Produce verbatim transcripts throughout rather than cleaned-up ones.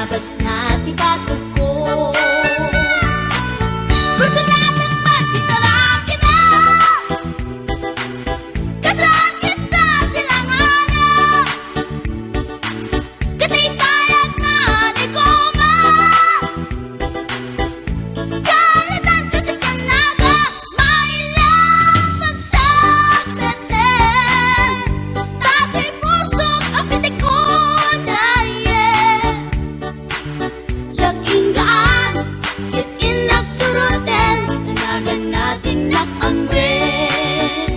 Kas na ti batogko. Personal met ti tarakina. Kasakit ta ti langana. Ket itayag na ni Goma. Kalitan kasi kanaga, maila magsapeten. Datoy pusok a pitikon, aye. Diak inggaan, ket innak suroten, kanagan na ti innak amben.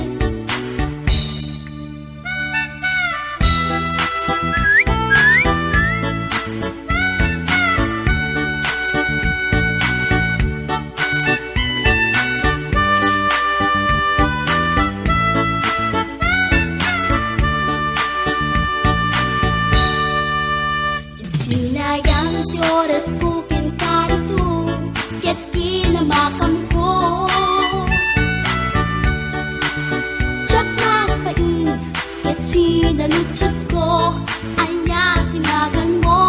Sinayang ti orasko ken karito, ket kinamakamko. Diak nagbain, ket sinaludsodko, ania ti naganmo?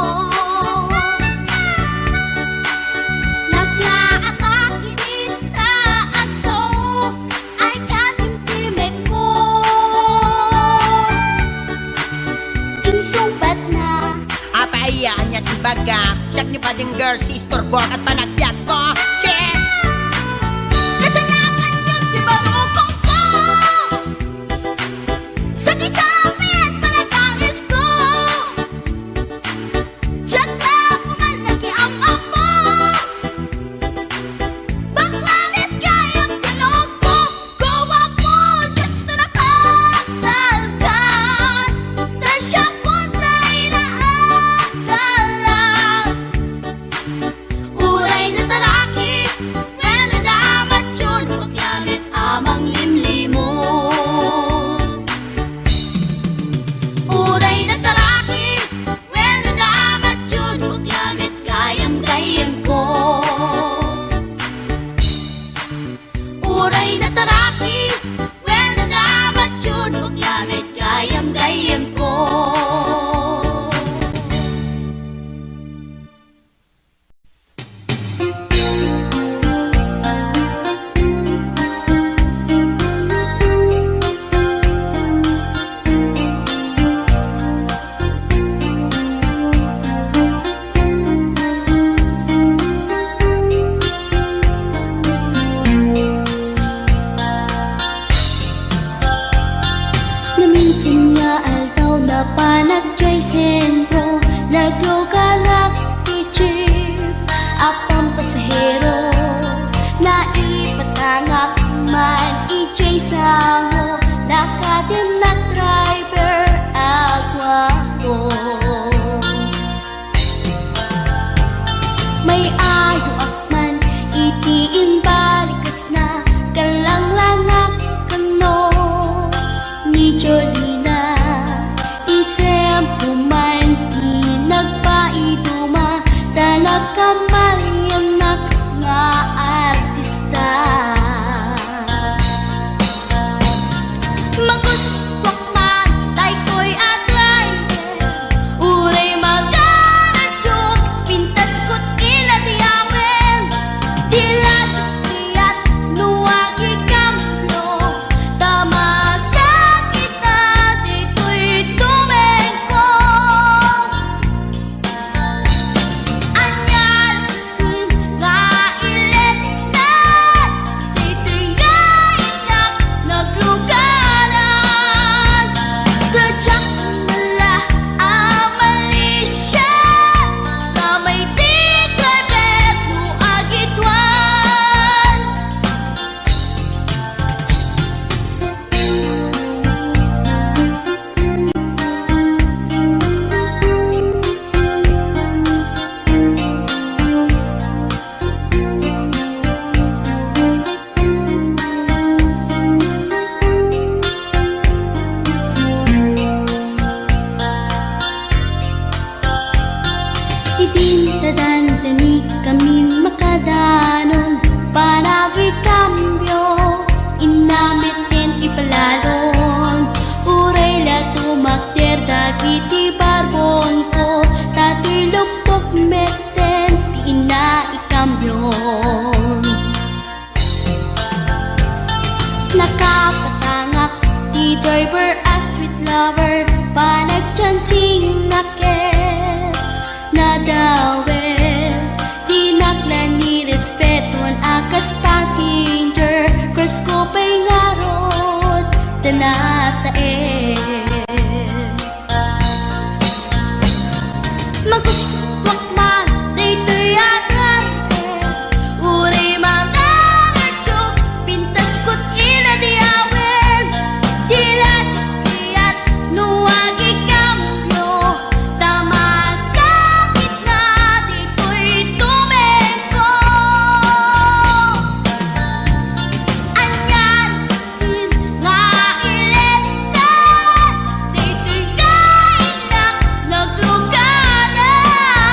Nagngaatak idi ta agso, ay katimtimekko. Insungbatna. Apay aya, ania ti ibagam? Siak ni Bading Girl, si istorbok ket panagbiagko. Che! Kasanakan ket ti barukongko. Sakit sa amin, panagangisko. Diak la pumalna ki am-ammo. Bakla met gayam ti lugmo. Guwapo, diak to napagtalkan. Ta siak pay ti inaagalan. Uray nataraki, Magustuak man daytoy a driver, uray manangadyo, pintaskot ina ti awit. Di la ti kayat no agikambio, ta masakit na ditoy tumengko. Anian nga iletna, ditoy nga innak nagluganan.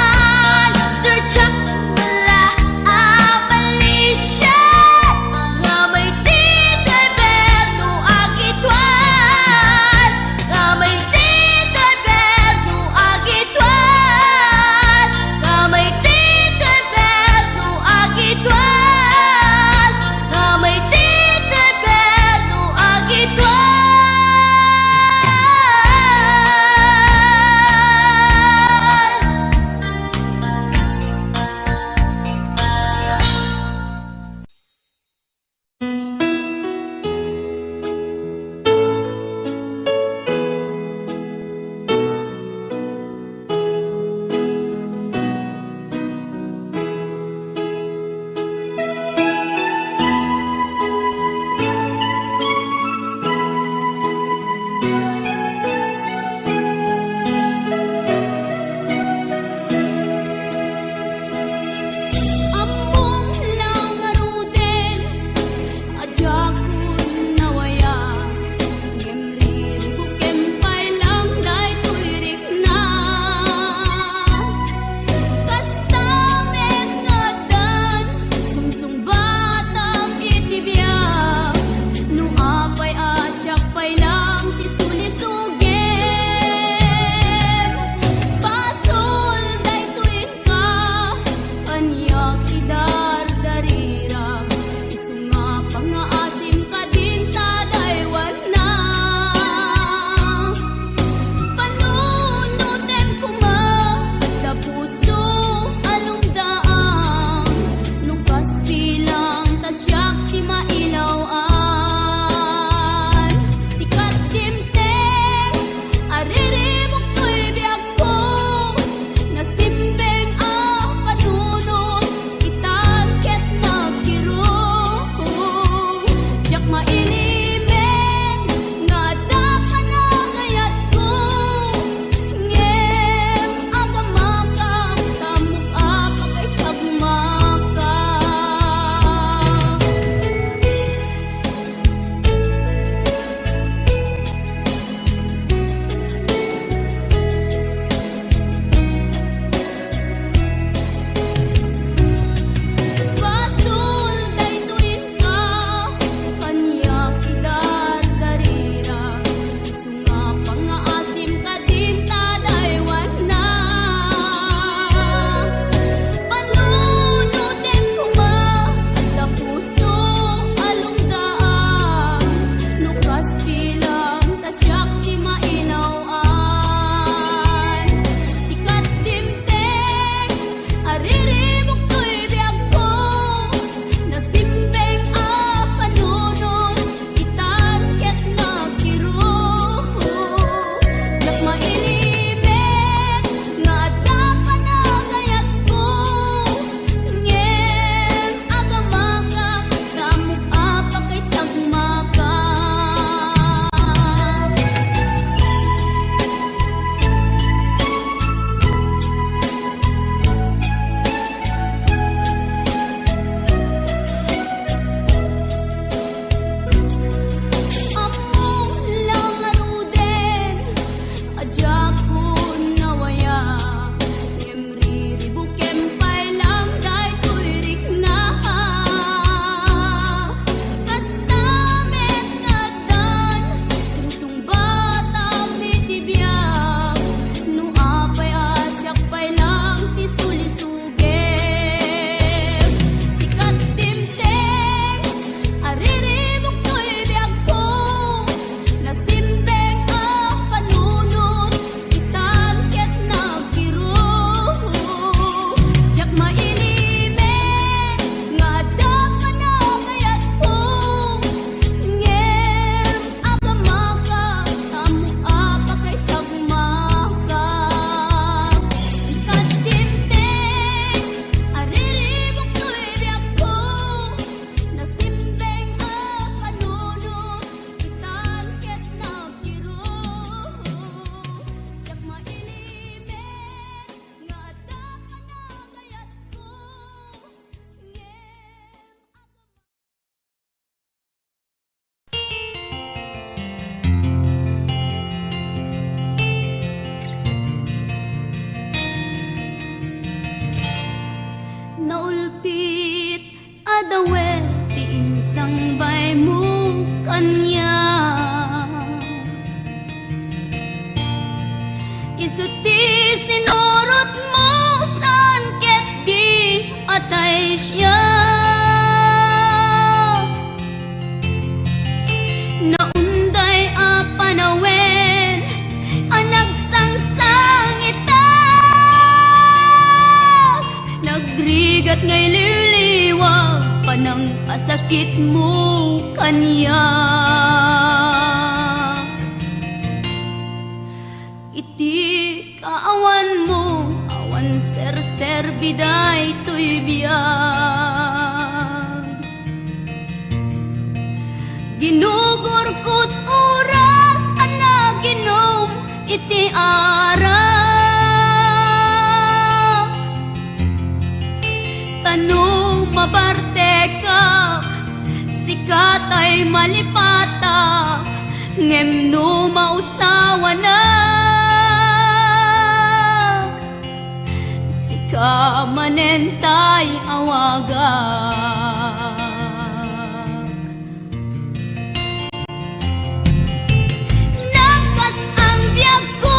kaniak. Isu ti sinurotmo saan ket di patay siak. Naunday a panawen a nagsangsangitak, nagrigat nga ililiwa, panang a sakitmo kaniak. Iti kaawanmo, awan serserbi daytoy biag. Ginugurkot oras a naginom iti arak. Ta no mabartekak, sika tay malipatak, ngem no mausawanak, sika manen tay awagak. Nagkas-ang biagko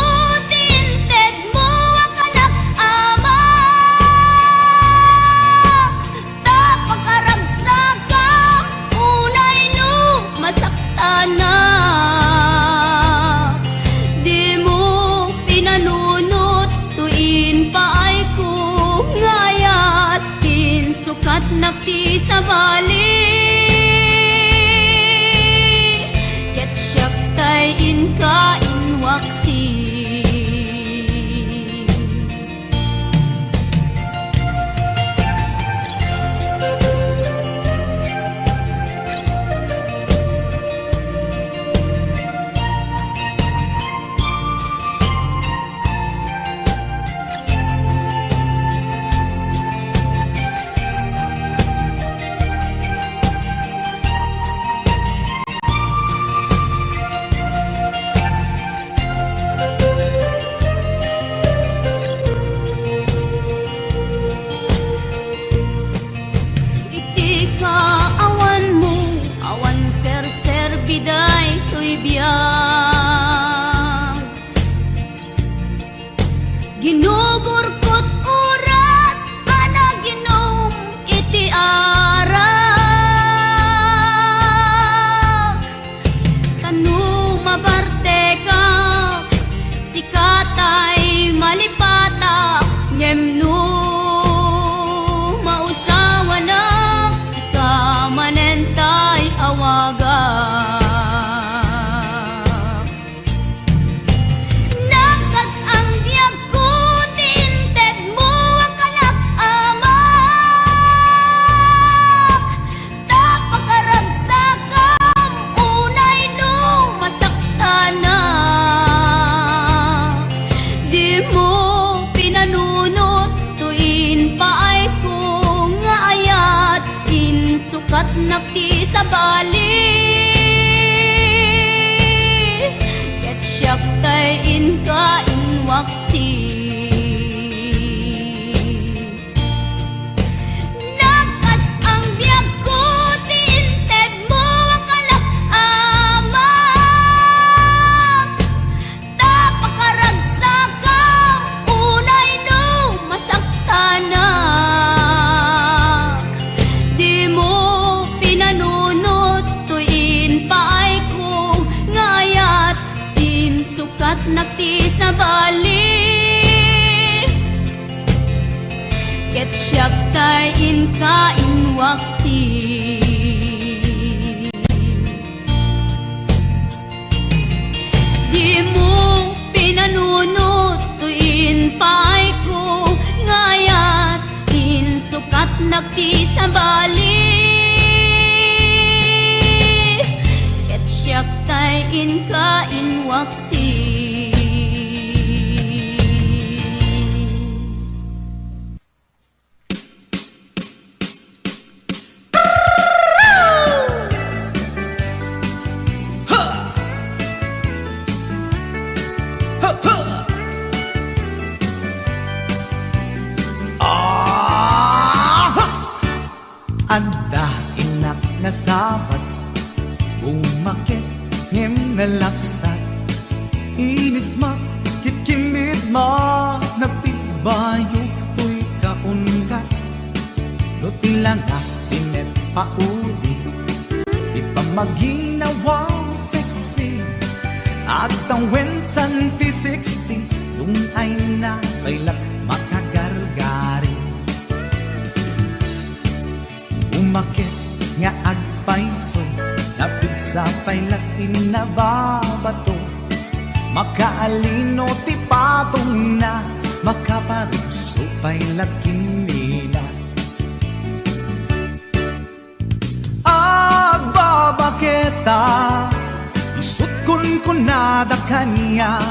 ti intedmo a kalak, Ama. Ta pakaragsakam unay no masaktanak. Dimo pinanunot toy impaayko nga ayat insukatnak ti sabali, ket siak tay inka inwaksi. Iti kaawanmo, awan serserbi daytoy biag. Ginugurkot oras a naginom iti arak. Ta no mabartekak, sika tay malipatak, ngem no mausawanak, sika manen tay awagak. Nagkas-ang biagko ti intedmo a kalak, Ama. Ta pakaragsakam unay no masaktanak. Dimo pinanunot toy impaayko nga ayat, insukatnak ti sabali, ket siak tay inka inwaksi. Nagkas-ang biagko ti intedmo a kalak, Ama. Ta pakaragsakam unay no masaktanak. Dimo pinanunot toy impaayko nga ayat, insukatnak ti sabali, ket siak tay inka inwaksi. Dimo pinanunot toy impaayko nga ayat, insukatnak ti sabali, ket siak tay inka inwaksi. Adda innak nasabat, buma- Bakit ngem nalapsat? Inismak, kitkimmitmak, nagtibayo toy kaundat. No ti langak ti met pauli, ti pammaginawa sexy, agtawen santi sixty, dun ay na pay lak makagargari. Umaket nga agpayso, napigsa pay latin na babato. Makaalino ti patongna, makaparugso pay latin mina. Agbabaketa, isut' kunkunada kaniak.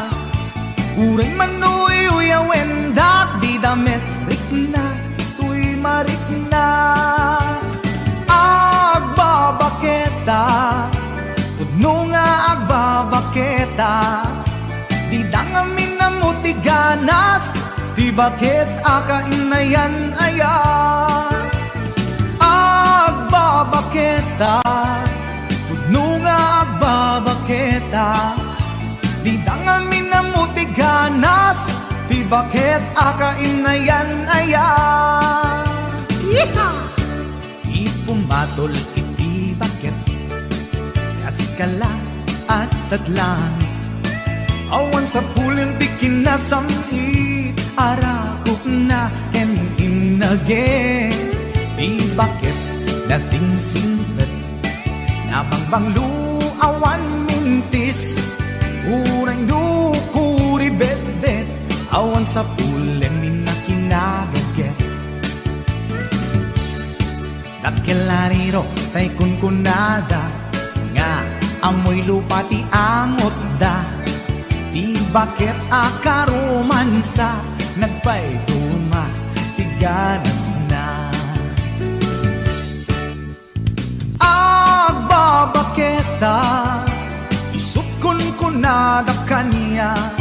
Uray manuyuyawen da, dida met rikna, toy marikna. Agbabaketa, pudno nga agbabaketa, dida ngamin ammo ti ganas, ti baket a kainayan aya. Agbabaketa, pudno nga agbabaketa, dida ngamin ammo ti ganas, ti baket a kainayan aya. Yeehaw! Ipumatol iti baket, kas kala, adda langit. Awan sapulem ti kinasam-it, arakopna ken innage. Ti baket nasingsingpet, nabangbanglo, awan mintis. Uray no kuribetbet, awan sapulem inna kinagaget. Dakkel a riro tay kunkunada nga ammoy lupa ti angotda. Ti baket a karomansa, nagpayduma ti ganasna. Agbabaketa, isut' kunkunada kaniak.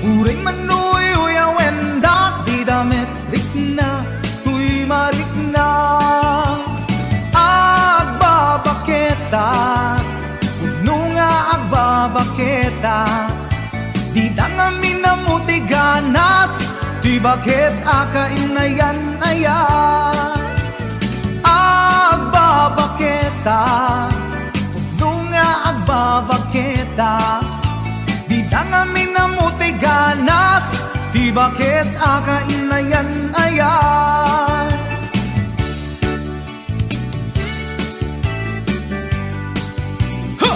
Uray manuyuyawen da, dida met rikna, toy marikna. Agbabaketa, pudno nga agbabaketa, dida ngamin ammo ti ganas, ti baket a kainayan aya. Agbabaketa, pudno nga agbabaketa, dida ngamin ammo ti ganas, ti baket a kainayan aya. Ha!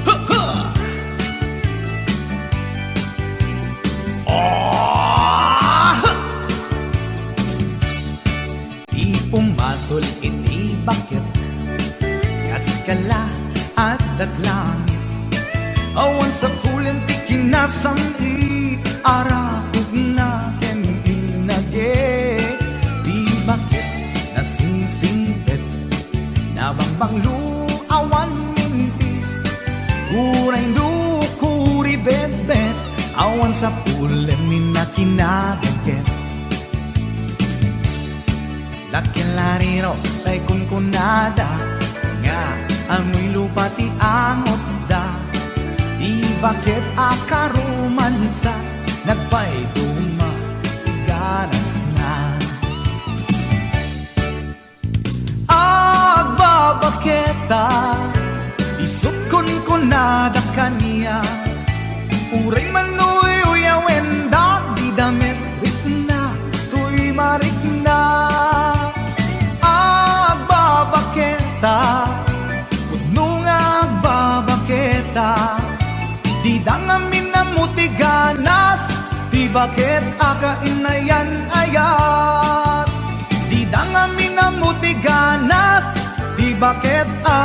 Ha, ha! Ah! Ipumatol iti baket, kas kala, adda langit. Awan sapulem ti kinasam-it, arakopna ken innage. Ti baket nasingsingpet, nabangbanglo, awan mintis. Uray no kuribetbet, awan sapulem inna kinagaget. Dakkel a riro tay kunkunada nga ammoy lupa ti angotda. Ti baket a karomansa, nagpayduma ti ganasna. Agbabaketa, isut' kunkunada kaniak. Uray manuyuyawen da, dida met rikna, toy marikna. Agbabaketa, pudno nga agbabaketa, dida ngamin ammo ti ganas, ti baket a kainayan aya. Dida ngamin ammo ti ganas, ti baket a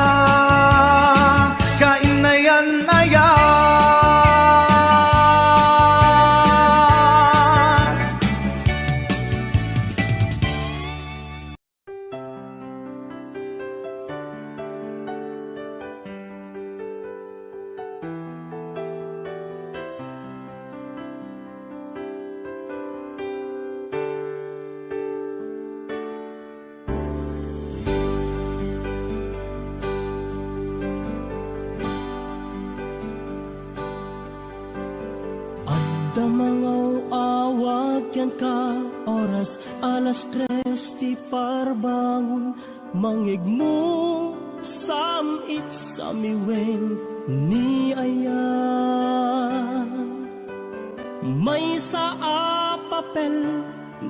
kainayan aya. Adda mangaw-awag kenka, oras alas tres ti parbangon, mangngegmo, sam-it, samiwen, ni aya. Maysa a papel,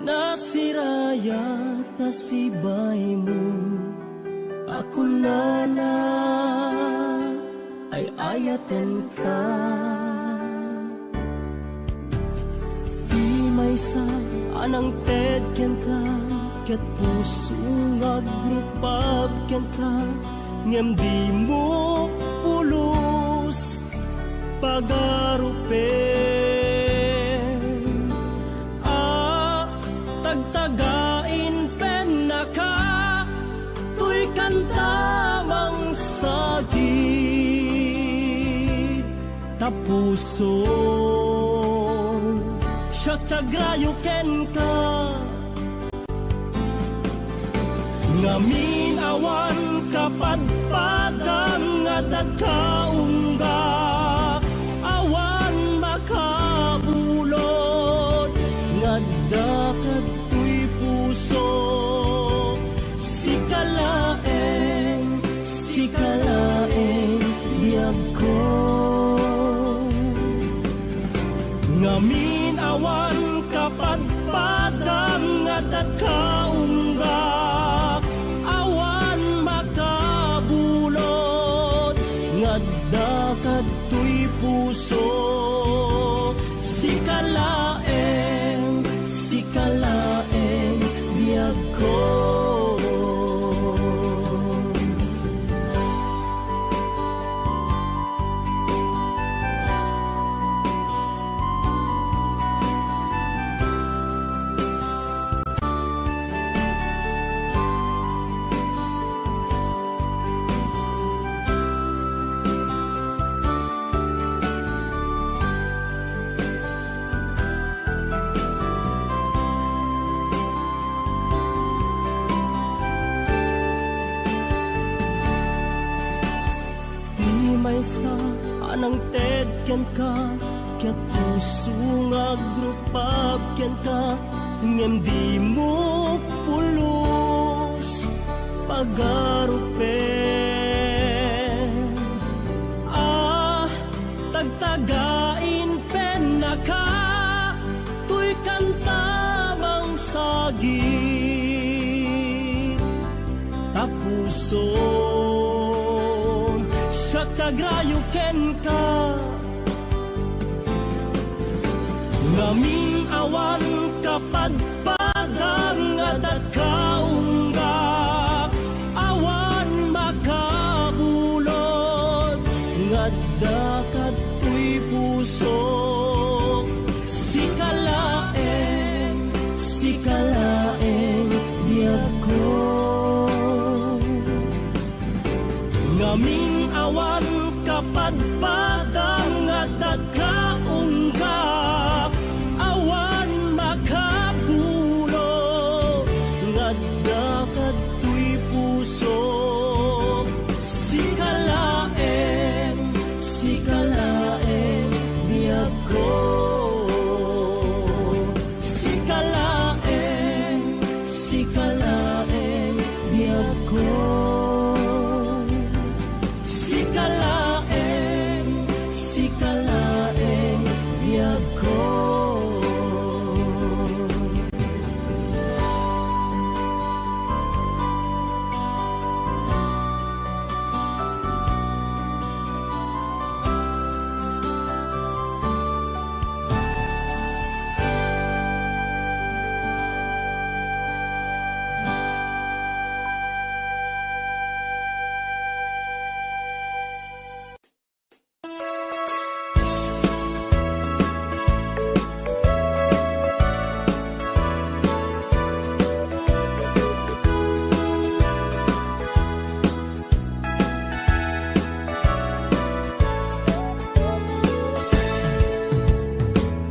nasirayat, nasibay mo. A kunana, ay-ayatenka. Ti maysa a nangted kenka, ket puso nga agrupab kenka, ngem dimo pulos pagarupen. A tagtagain pennaka, toy kanta mangsagid, ta puson siak ti agrayo kenka. Ngamin awan kapadpadan nga adda kaunggak, awan makabulod nga adda kadtoy puso. Sika laeng, sika laeng, biagko. Ngamin awan kapadpadan nga adda kaunggak, awan makabulod nga adda kadtoy puso. Sika laeng, sika laeng, biagko. Ti maysa a nangted kenka, ket puso nga agrupab kenka, ngem dimo pulos pagarupen. A tagtagain pennaka, toy kanta mangsagid, ta puson siak ti agrayo kenka. Ngamin awan kapadpadan nga adda kaunggak, awan makabulod nga adda kadtoy puso. Sika laeng, sika laeng, biagko. Ngamin awan kapadpadan nga adda kaunggak, awan makabulod nga adda kadtoy puso. Sika laeng, sika laeng, biagko. Sika laeng, sika laeng, biagko. Sika laeng, sika laeng, biagko.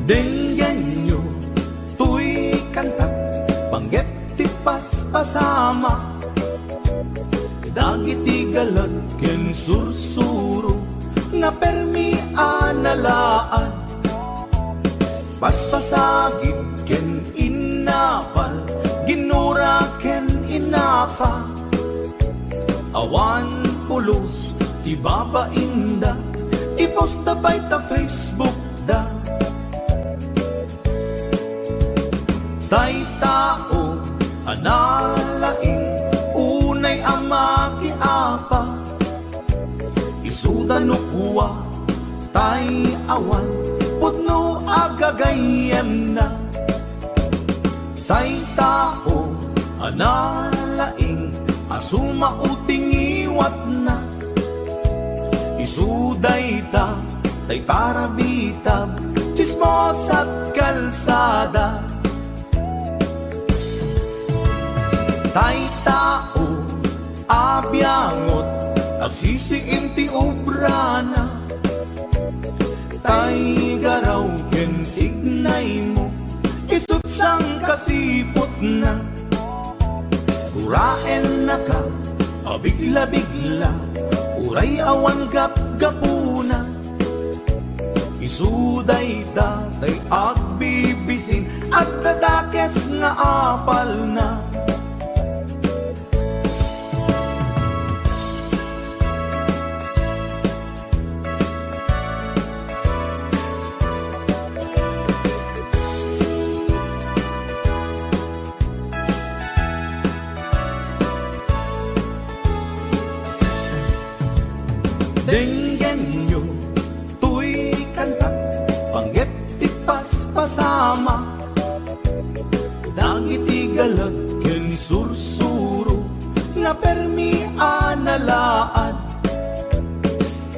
Denggenyo toy kanta, panggep ti paspasama. Dagiti galag ken sursuro nga permi a nalaan. Paspasagid ken innapal, ginura ken innapa. Awan pulos ti babainda, i-post da pay ta Facebook da. Tay tao a nalaing, unay a makiapa, isuda no kua, tay awan pudno a gagayyemna. Tay tao a nalaing a sumao ti ngiwatna, isu dayta tay parabitab, tsismosa't kalsada. Tay tao a biangot, agsisiim ti obrana. Tay garaw ken tignaymo, isu't sangkasiputna. Guraennaka a bigla-bigla, uray awan gapgapuna. Isu dayta tay agbibisin, agdadakes nga apalna. Denggenyo toy kanta, panggep ti paspasama. Dagiti galag ken sursuro nga permi a nalaad.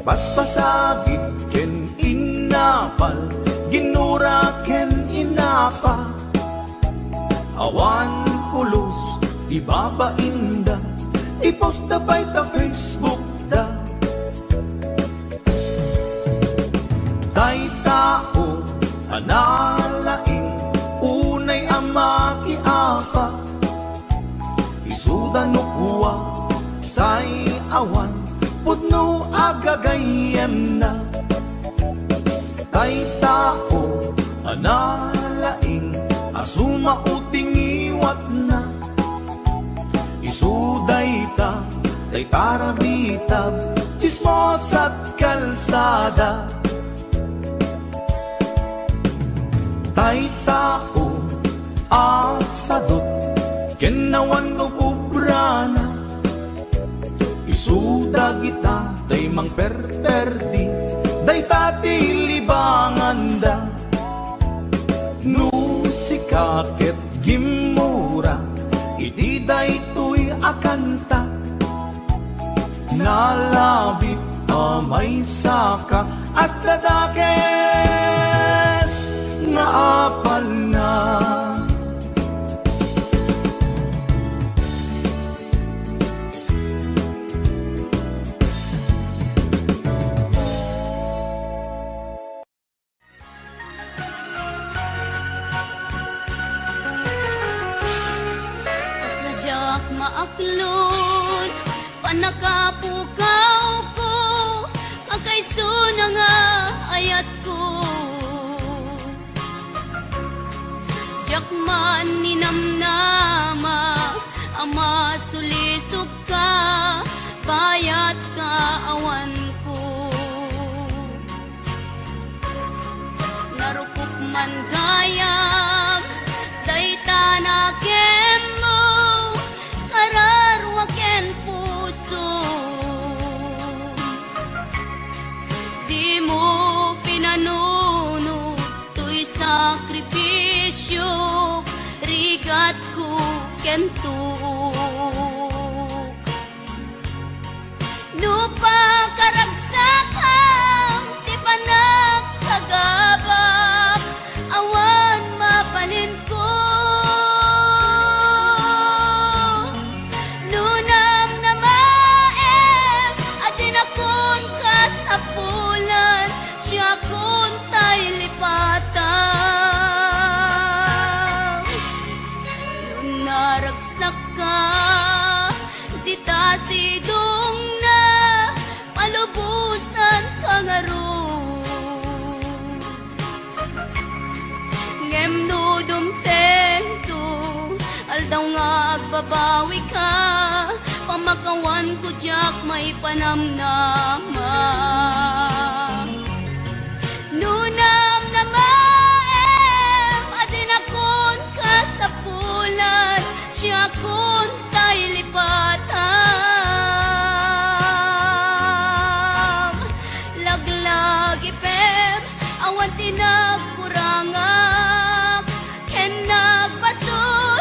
Paspasagid ken innapal, ginura ken innapa. Awan pulos ti babainda, i-post da pay ta Facebook da. Tay tao a nalaing, unay a makiapa, isuda no kua, tay awan pudno a gagayyemna. Tay tao a nalaing a sumao ti ngiwatna, isu dayta tay parabitab, tsismosa't kalsada. Tay tao a sadut ken awan ububrana, isu dagita tay mangperperdi, dayta ti libanganda. No sika ket gimmura iti daytoy a kanta, nalabit a maysaka, agdadakes nga apalna. Kasla diak maaklod, pannakapukawko, agkaysona nga ayatko. Diak man ninamnama a masulisogka, bayat kaawanko. Narukop man gayam dayta nakemmo, kararua ken pusom. Dimo pinanunot toy sakripisiok, rigatko ken tuok. No pakaragsakam ti panagsagabak, awan mabalinko. No namnamaem a dinakon kasapulan, siakon tay lipatam. No naragsakka, dita sidongna, palubosanka Daw nga agbabawi ka, pamakawan ko diak maipanamnama. Nunam namaem a dinakon kasapulan, siakon tay lipatam. Laglagipem, awan ti nagkurangak, ken nagbasolak.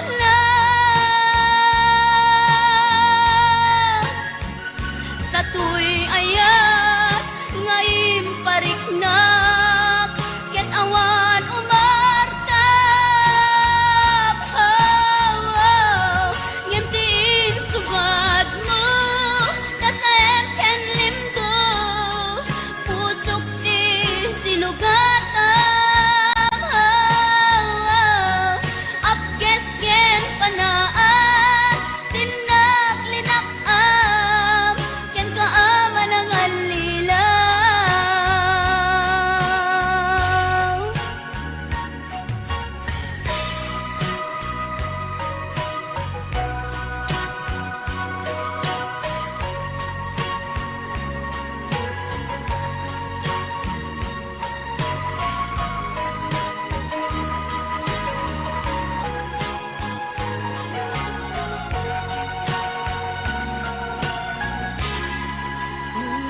Datoy ayat nga impariknak, ket awan umartap. Ngem ti insubadmo, nasaem ken limdo, pusok ti sinugatam. Apges ken panaas, dinnak linak-am, kenka a manangallilaw.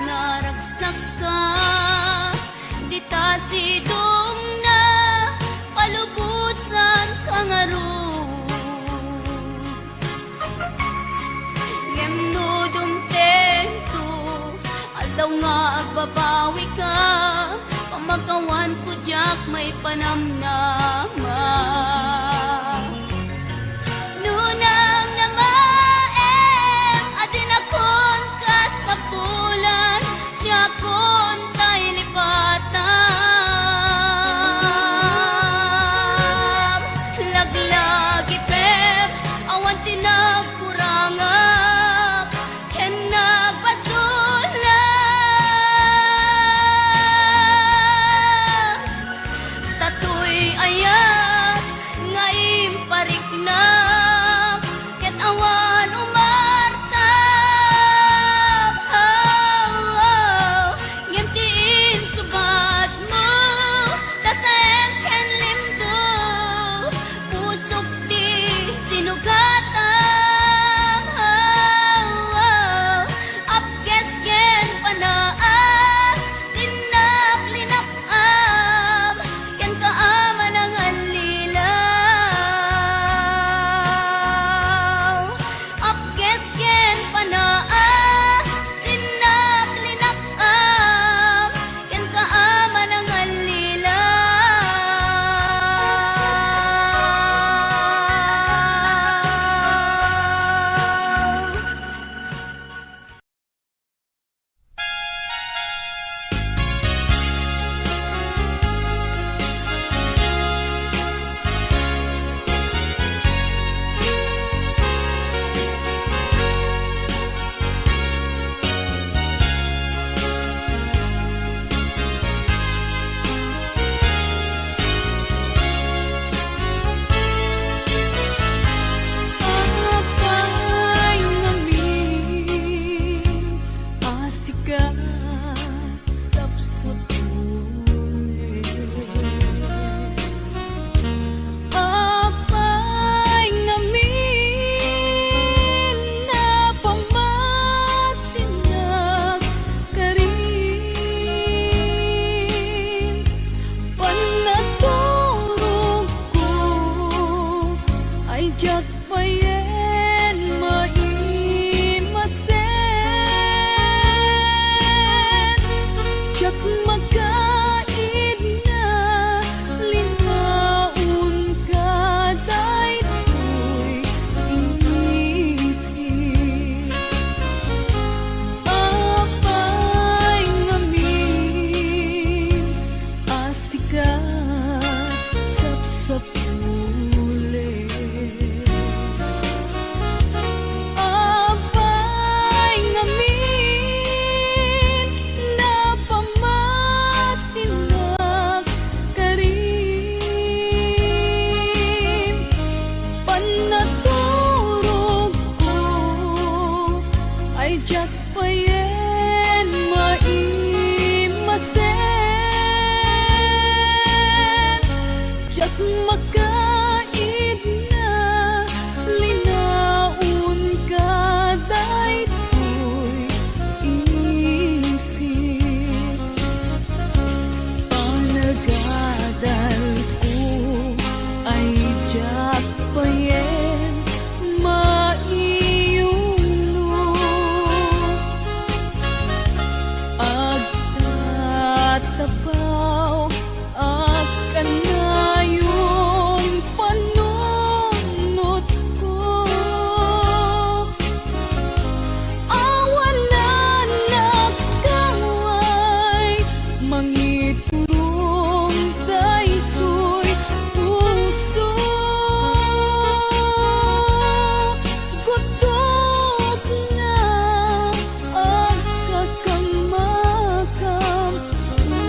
Naragsakka, dita sidongna, palubosanka ngarud. Ngem no dumtengto, aldaw nga agbabawika, pamakawanko diak maipanamnama. Nunang namaem a dinakon kasapulan, siakon tay lipatam. Laglagipem, awan ti nagkurangak ken nagbasolak. Datoy ayat nga impariknak, ket awan umartap. Ngem ti insubadmo, nasaem ken limdo, pusok ti sinugatam. Apges ken panaas, dinnak linak-am, kenka a manangallilaw. Apges ken panaas, dinnak linak-am, kenka a manangallilaw. Apay ngamin a sika sapsapulen. Apay ngamin a pamatinak karin, panaturogko ay diak payen maimasen. Diak makaidna, linnaonka daytoy isip. Apay ngamin a sika sapsapulen. Apay ngamin a pamatinak karin, panato Makaidna, linaonka daytoy isip. Panagadalko ay diak payen maiyuno. Agtatapaw a kanayon panunotko. Awan a nagkaway mangiturong daytoy puso. Gutok na agkakammakam, o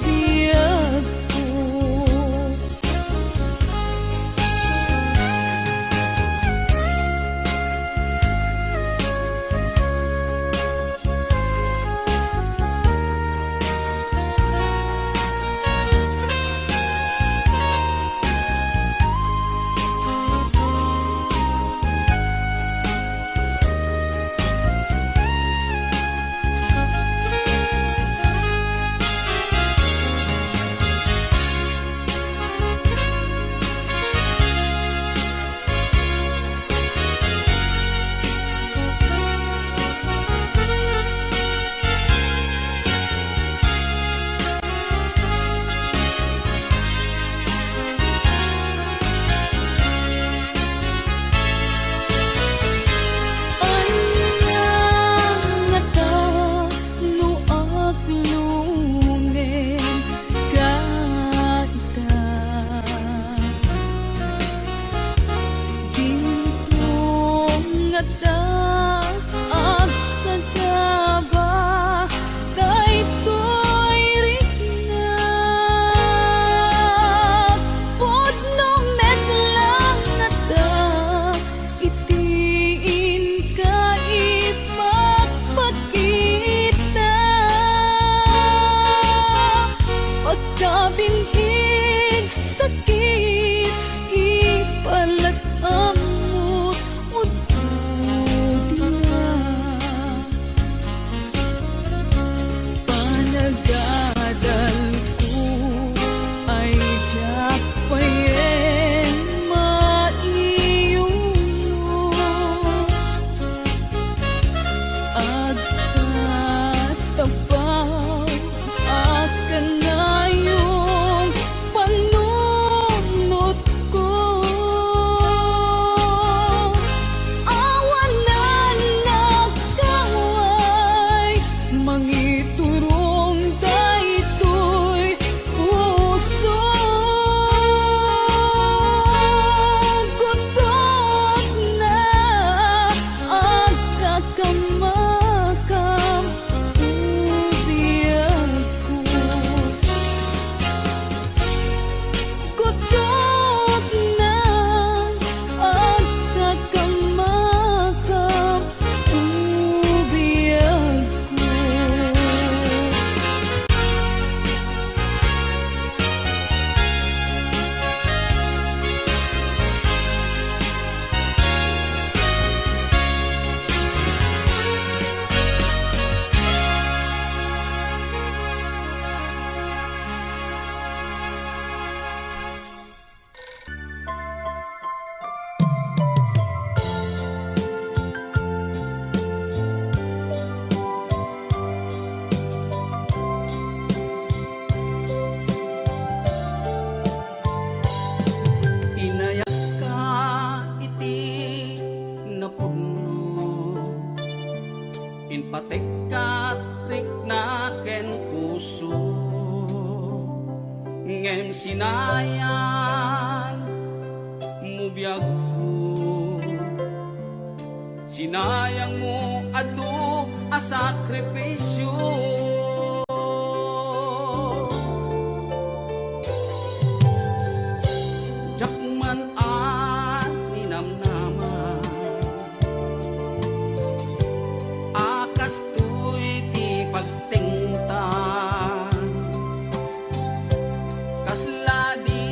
biagko. Ania ngata no aglungen ka ita? Dinto ngata agsagaba daytoy riknak. Pudno met lang ngata iti inka ipakpakita. Pagkabin-ig sakit, ipalag-ammot udto dina. Panagadalko ay diak payen maiyuno. Agtatapaw a kanayon panunotko. Awan a nagkaway mangiturong daytoy puso. Gutok na agkakammakam, o biagko. Gutok na agkakammakam, o biagko. Inayakka iti napudno. Impategka rikna ken puso, ngem sinayang mo biagko, sinayang mo adu a sakripisio. Diak man a ninamnama a kastoy ti pagtengtan. Kasla di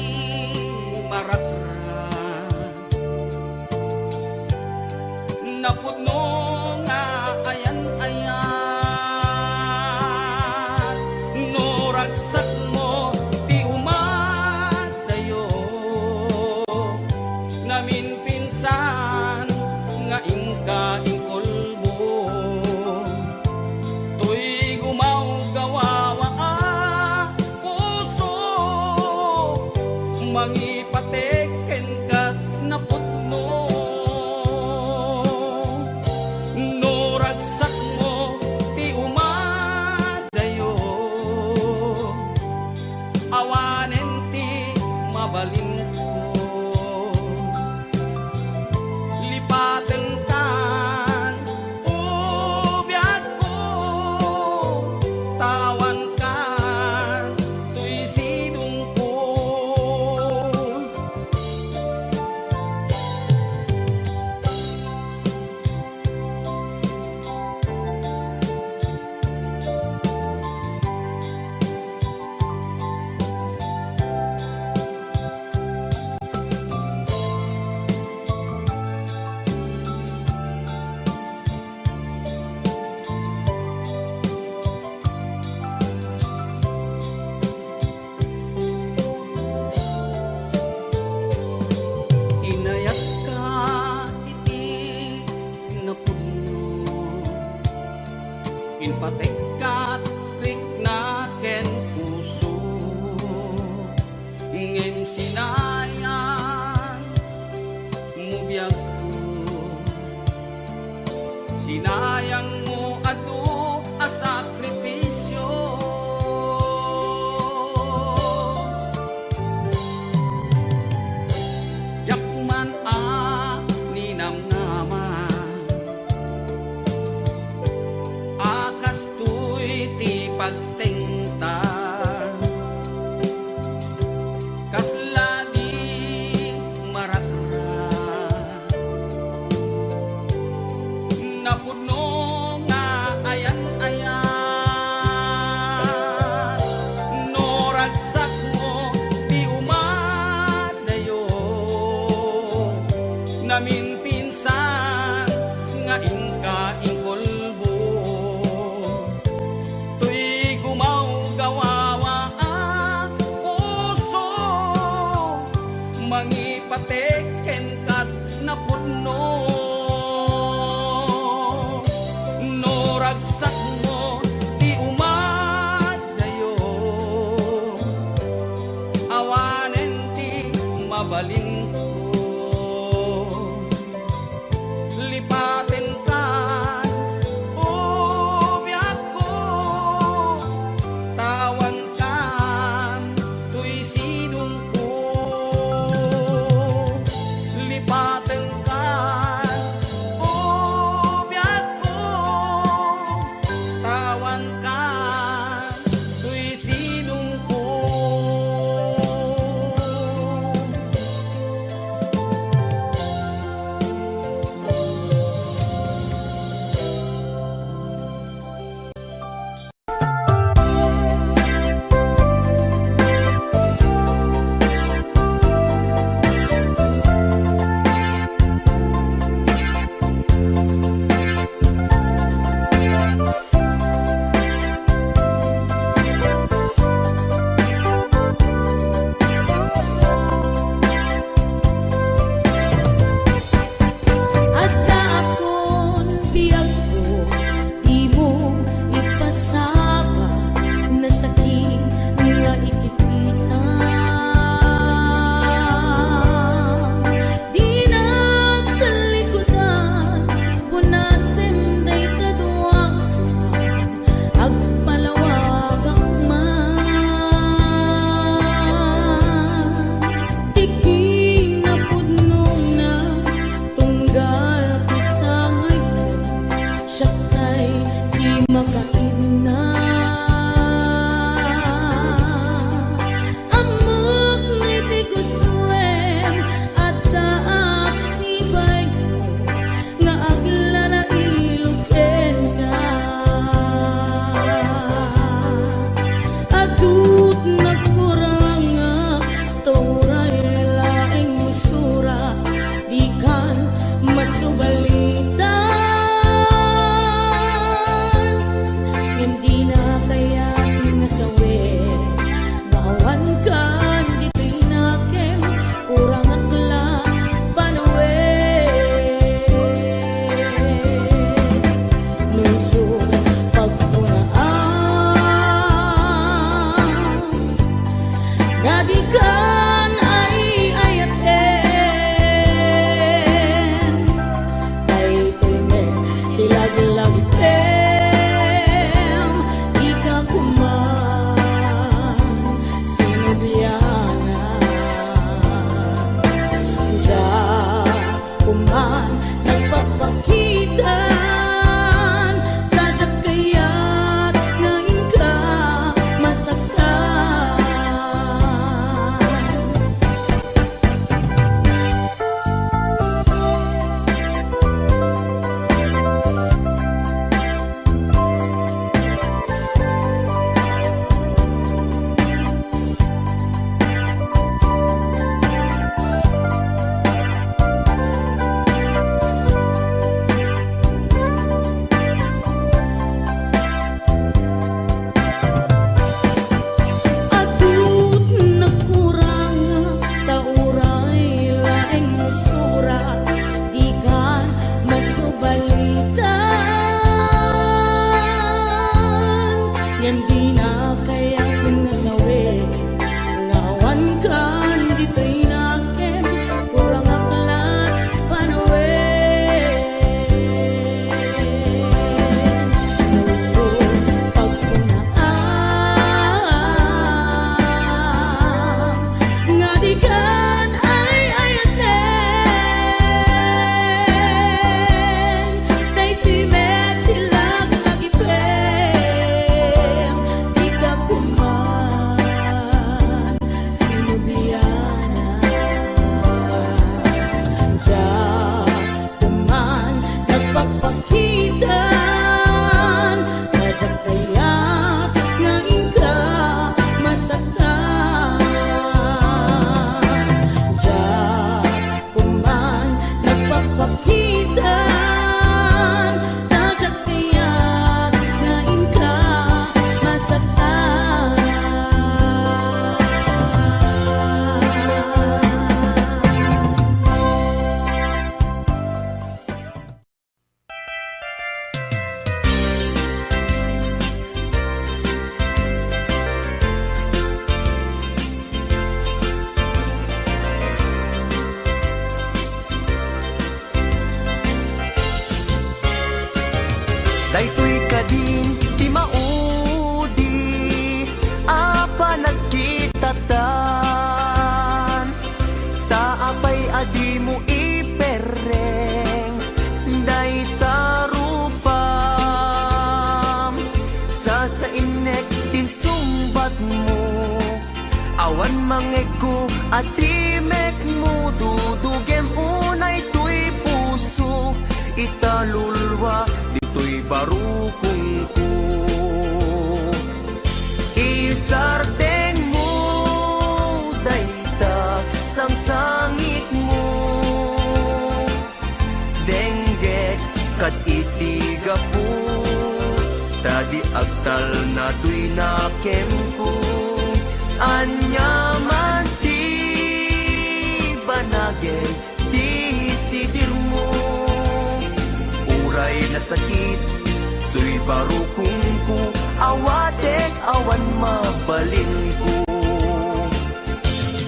Mangipatek kenka napudno. No ragsakmo ti umadayo, awanen ti mabalinko. Lipatenkan, o biagko, tawankan toy sidongko. Inayatka iti napudno, impatekkat rikna ken puso, ngem sinayang mo biagko. Sinayang mo adu a sakripisio. Diak man a ninamnama a kastoy ti pagtengta. Kasla di marakrak. Napudno nga ayan-ayat. No ragsakmo ti umadayo, naminpinsan nga inka inkulbo. Toy gumawgawawa a puso, mangipatek kenka napudno. No ragsakmo ti umadayo, awanen ti mabalinko. Lipatenkan, o biagko, tawankan toy sidongko. Lipatenkan, o biagko, tawankan toy sidongko. Atimekmo, dudugem unay toy puso, italulwa ditoy barukongko. Isardengmo dayta sangsangitmo. Denggek kad iti gapu, ta di agtalna toy nakemko. Aniaman ti banagen disidirmo. Uray nasakit toy barukongko, awatek awan mabalinko.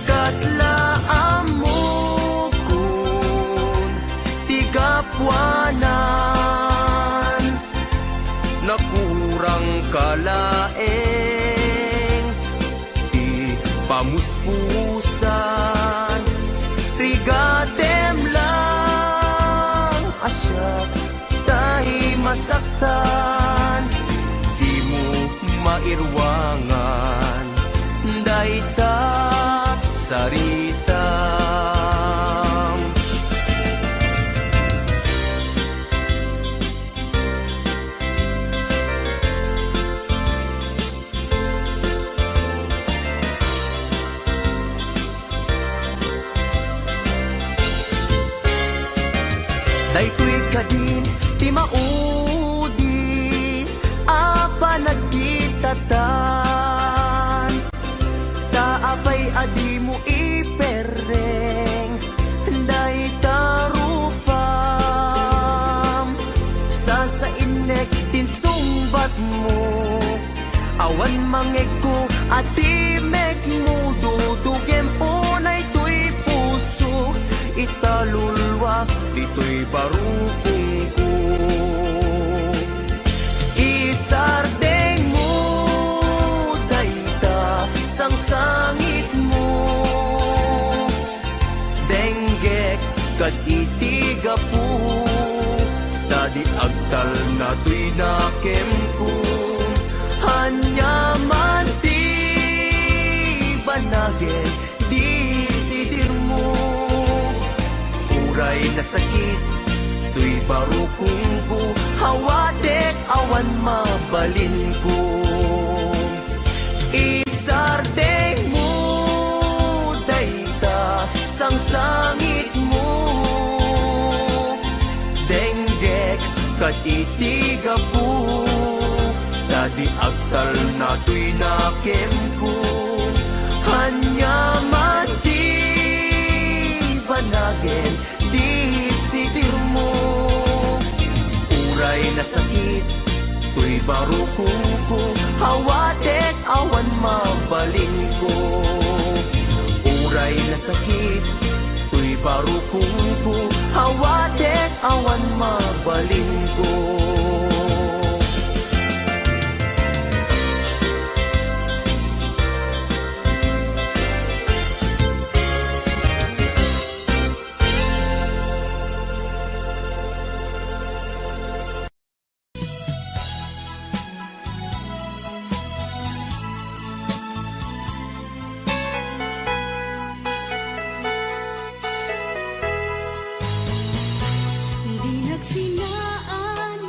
Kasla ammokon ti gapuanan, nakurangka laeng ti pamuspusan. Rigatem lang a siak tay masaktan, dimo mairuangan dayta saritam. Daytoy kadin ti maudi a panagkitatan. Ta apay a dimo iperreng dayta rupam? Sasainnek ti insungbatmo. Awan mangegko a timekmo, dudugem unay toy puso, italulwa ditoy barukongko. Isardengmo dayta sangsangitmo. Denggek kad iti gapu, ta di agtalna toy nakemko. Aniaman ti banagen disidirmo. Uray nasakit toy barukongko, awatek awan mabalinko. Isardengmo dayta sangsangitmo. Denggek kad iti gapu, ta di agtalna toy nakemko. Aniaman ti banagen disidirmo. Uray nasakit toy barukongko, awatek awan mabalinko. Uray nasakit toy barukongko, awatek awan mabalinko. Di nagsinaan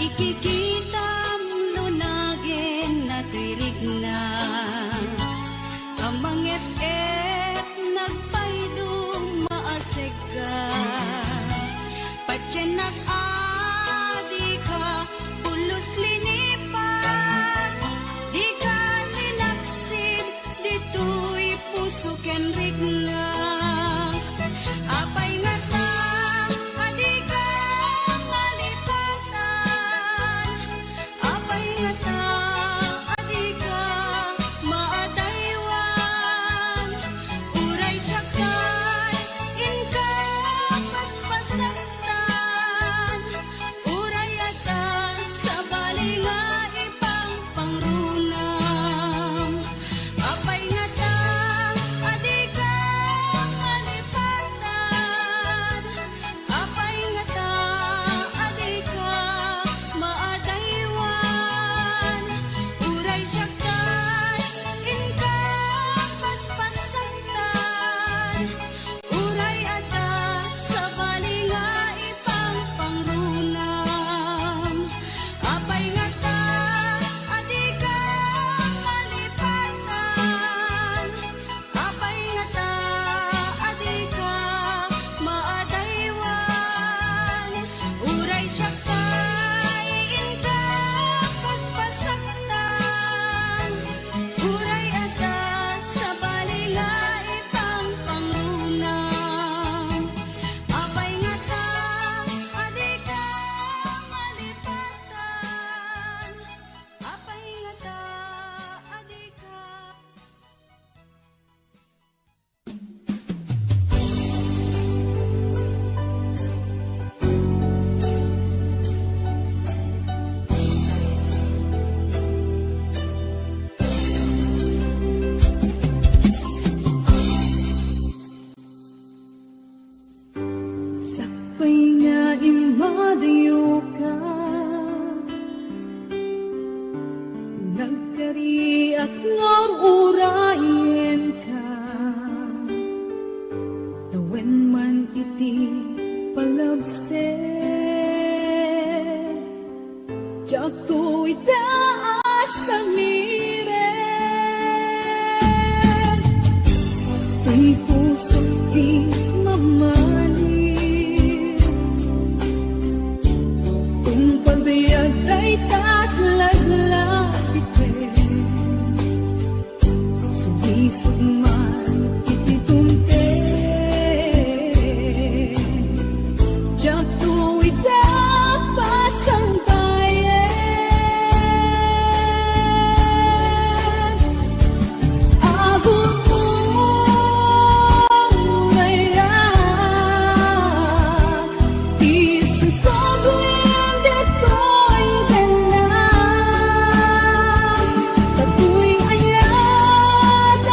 Ikikitam lunagen natoy rikna, a manget-et nagpaydong maasegka. Patiennak a dika pulos linipat, dika linaksid ditoy puso ken rikna. Apay ngata a dika malipatan? Apay ngata a dika maadaywan? Uray siak tay inka paspasaktan, uray adda sabali nga ipangpangrunam. Apay ngata a dika malipatan? Apay ngata a dika maadaywan? Uray siak tay inka paspasaktan, uray adda sabali nga ipangpangrunam. Apay ngata a dika malipatan? Apay ngata a dika maadaywan? Uray siak tay inka paspasaktan, uray adda sabali nga ipangpangrunam. Apay ngata a dika malipatan? Apay ngata a dika Sakbay nga immadayoka, nagkariak nga urayenka, tawen man iti palabser. Diakto ita a samiren, toy pusok ti mamali. Tungpal dayag dayta laglagipem. Sumisog man iti tumteng, diakto ita pasangbayen. Agunmo, mayat, Isusubli ditoy tengnam, dagitoy ayat a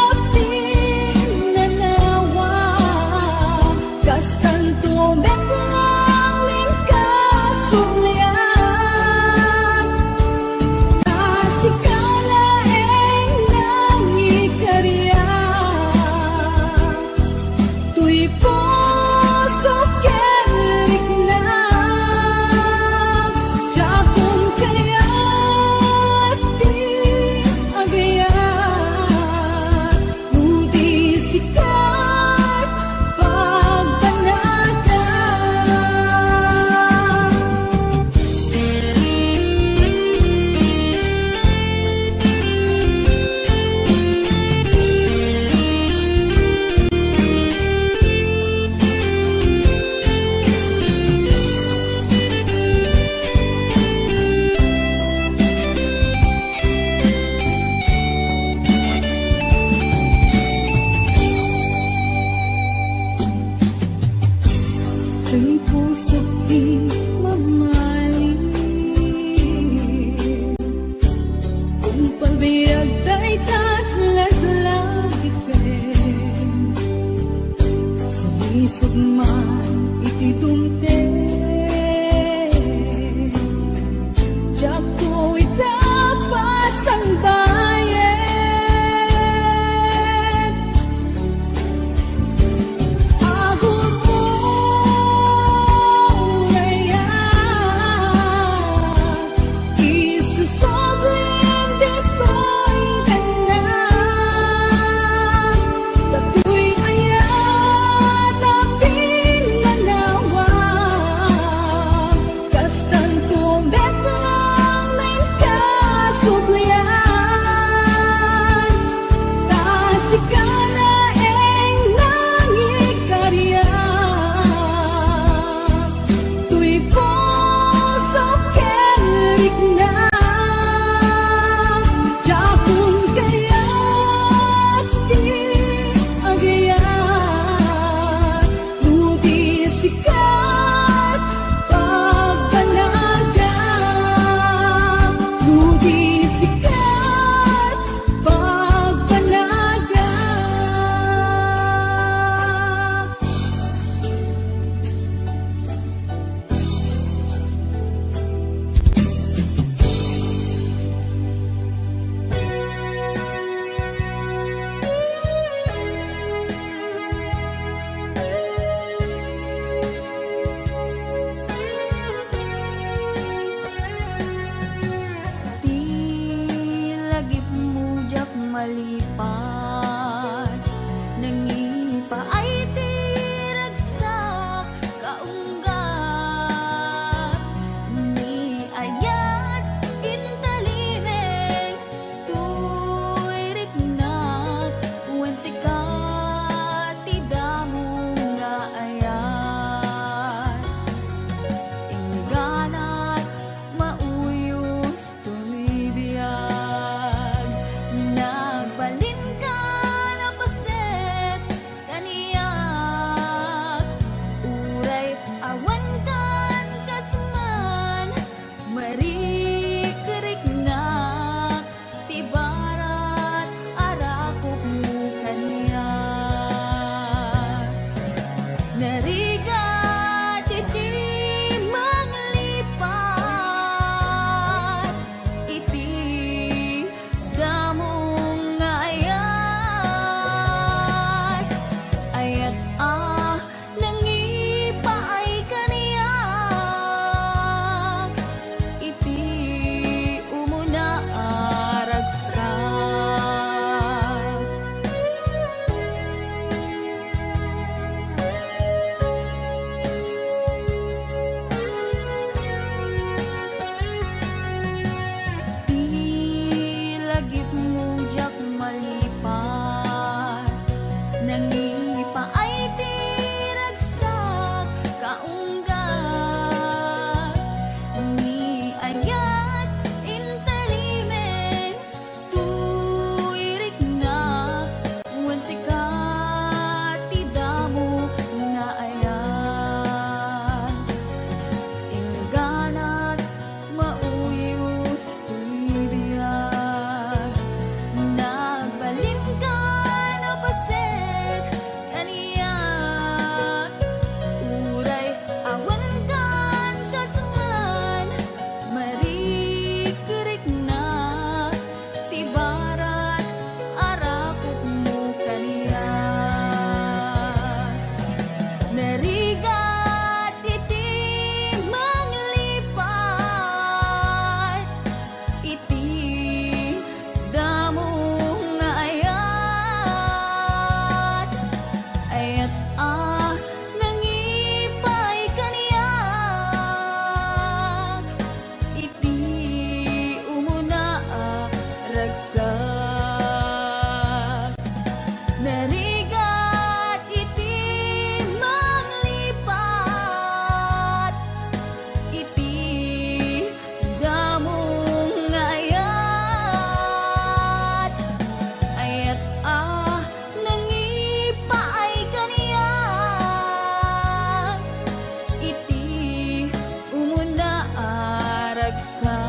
Sa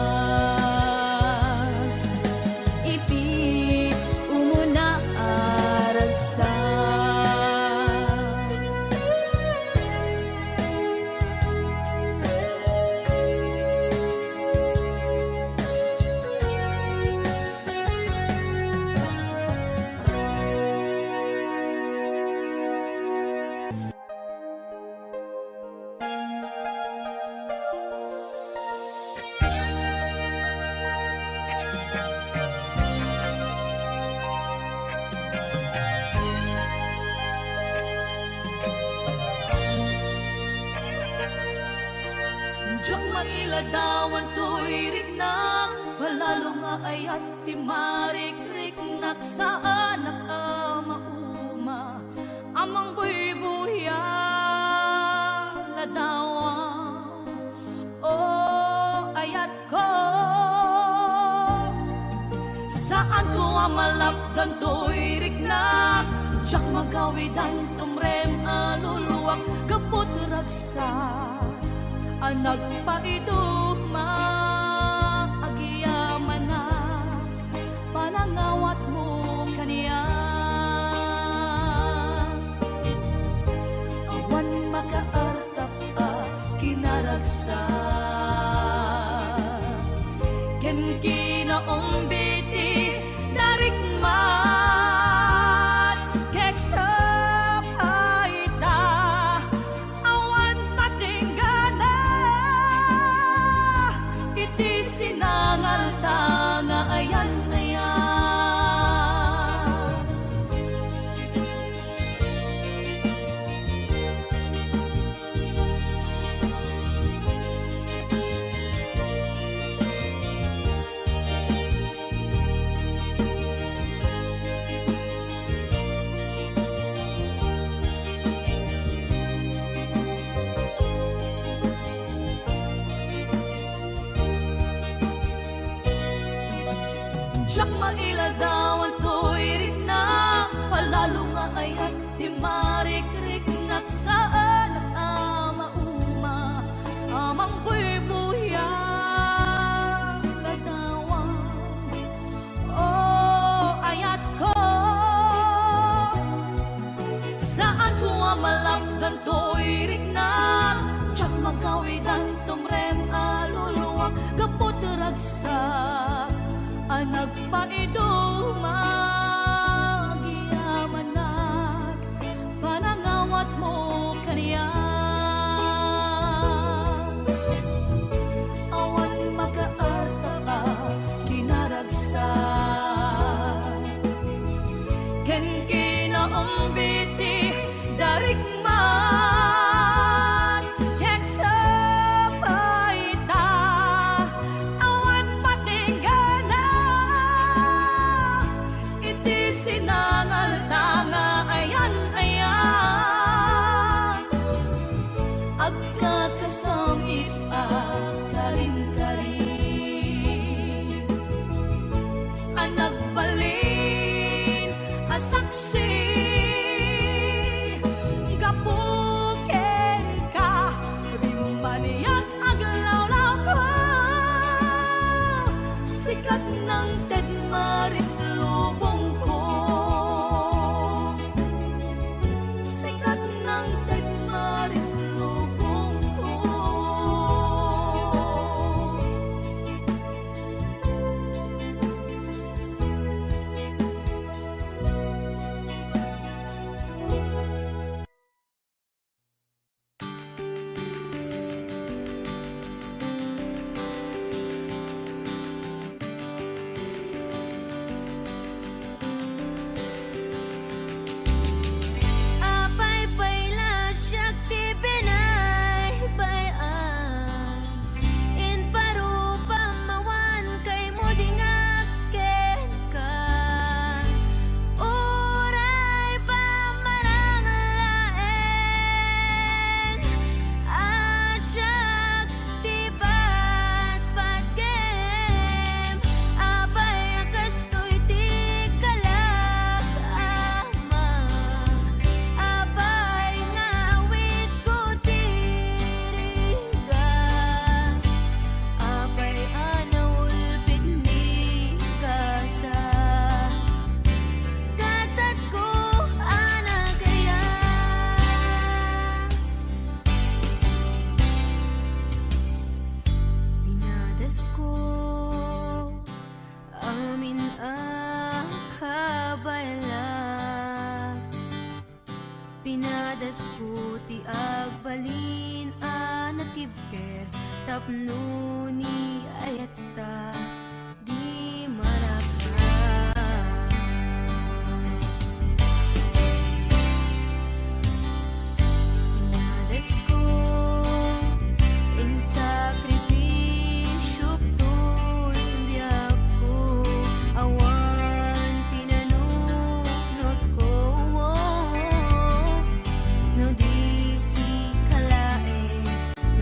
iti umuna a ragsak. Diak mailadawan toy riknak, palalo nga ayat ti marikriknak, saanak a mauma. Amang buybuya, ladawa, o ayatko. Saanko a malapdan toy riknak, diak magawidan tumrem a luluak, gapu ti ragsak a nagpaiduma, agyamanak panangawatmo kaniak. Awan makaartap a kinaragsak ken kinaumbi ti narikmat, ket sapay ta awan patinggana iti sinangalta nga ayan-ayan. Diak mailadawan toy riknak, palalo nga ayat ti marikriknak, saan a mauma. Amang buybuya, ladawa, o ayatko. Saanko a malapdan toy riknak, diak magawidan tumrem a luluak, gapu ti ragsak a nagpaiduma, agyamanak panangawatmo kaniak. Awan makaarta a kinaragsak ken kinaumbi ti darikmat, ket sapay ta awan patinggana iti sinangalta nga ayan-ayan. Agkakasamit a karinkarin a nagbalin a saksi gapu kenka, rimmaniak aglawlawko. Sikat nang ted maris lubongko. Sikat nang ted maris lubongko. Pinadas ko ti agbalin a natibker tapno ni ayatta di maragrak. Pinadas ko, insakripisyo toy biagko, awan pinanunotko, no di sika laeng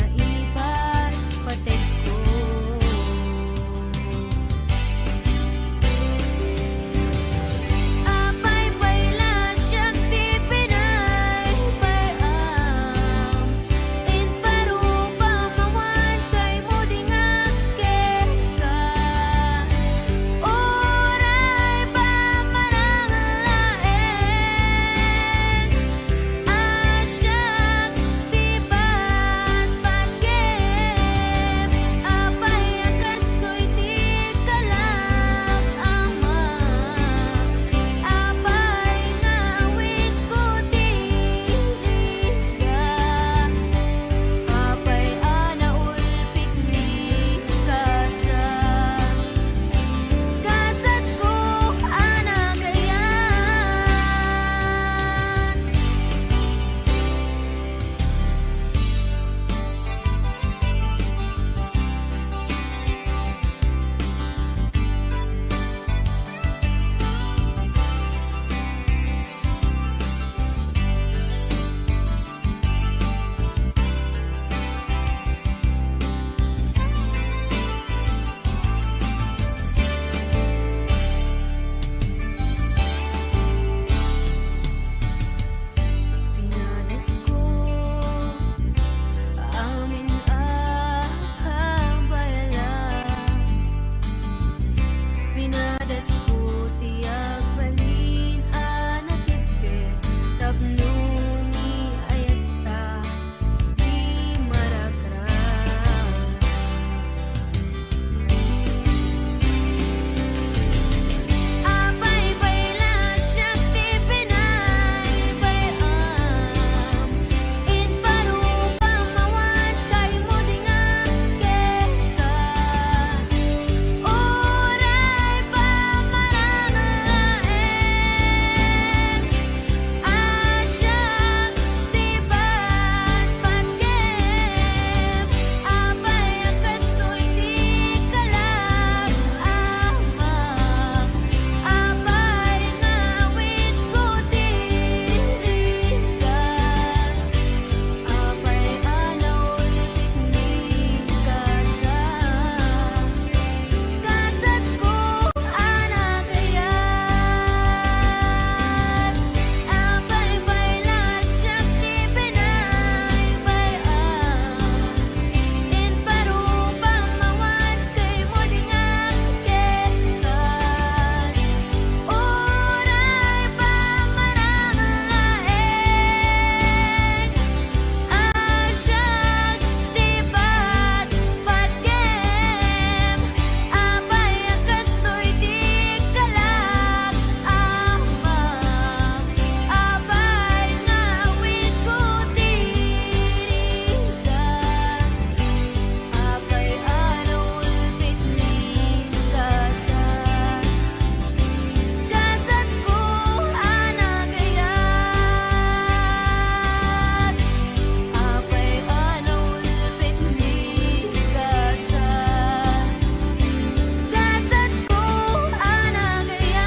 naipat patekko. Apay pay la siak ti pinaypay-am, imparupam awan kaymo di nga kenka. Uray pamarang laeng a siak ti patpatgem, apay a kastoy ti kalak, Ama? Apay nga awidko ti rigat? Apay a naulpik ni kasat? Kasatko a nagayat. Pinadasko amin a kabaelan. Pinadasko ti agbalin a natibker tapno ni ayatta di maragrak. Apay pay la siak ti pinaypay-am, imparupam awan kaymo di nga kenka. Uray pamarang laeng a siak ti patpatgem, apay a kastoy ti kalak, Ama? Apay nga awidko ti rigat? Apay a naulpik ni kasat? Kasatko a nagayat. Apay pay la siak ti pinaypay-am, imparupam awan kaymo di nga kenka. Uray pamarang laeng a siak ti patpatgem, apay a kastoy ti kalak, Ama? Apay nga awidko ti rigat? Apay a naulpik ni kasat? Kasatko a nagayat. Apay a naulpik ni kasat? Kasatko a nagayat.